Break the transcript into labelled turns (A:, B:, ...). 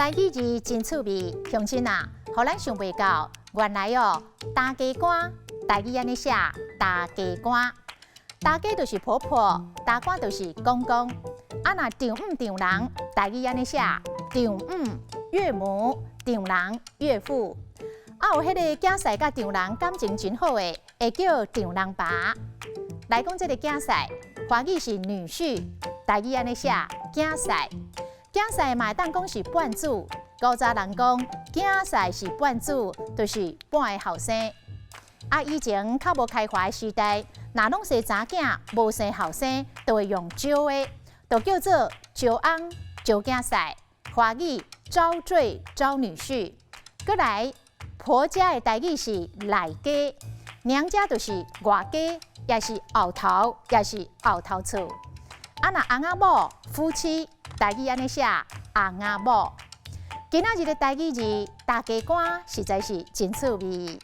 A: 台語字真趣味，鄉親啊，予咱想袂到，原來哦，大家官台語按呢寫，大家官，大家就是婆婆，大官就是公公。啊，若丈姆丈人，台語按呢寫，丈姆岳母，丈人岳父。啊，有彼个囝婿佮丈人感情真好的，會叫丈人爸。來講這个囝婿，華語是女婿，台語按呢寫，囝婿。囝婿嘛會當講是半子，古早人講囝婿是半子，就是半个後生。啊，以前較無開化的時代，若攏生查囝無生後生，就會用招的，就叫做招翁、招囝婿。華語招贅、招女婿。閣來婆家的台語是內家，娘家就是外家，也是後頭，也是後頭厝。啊，若翁仔某夫妻，台語按呢寫，翁仔某。今仔日的台語字，大家官實在是真趣味。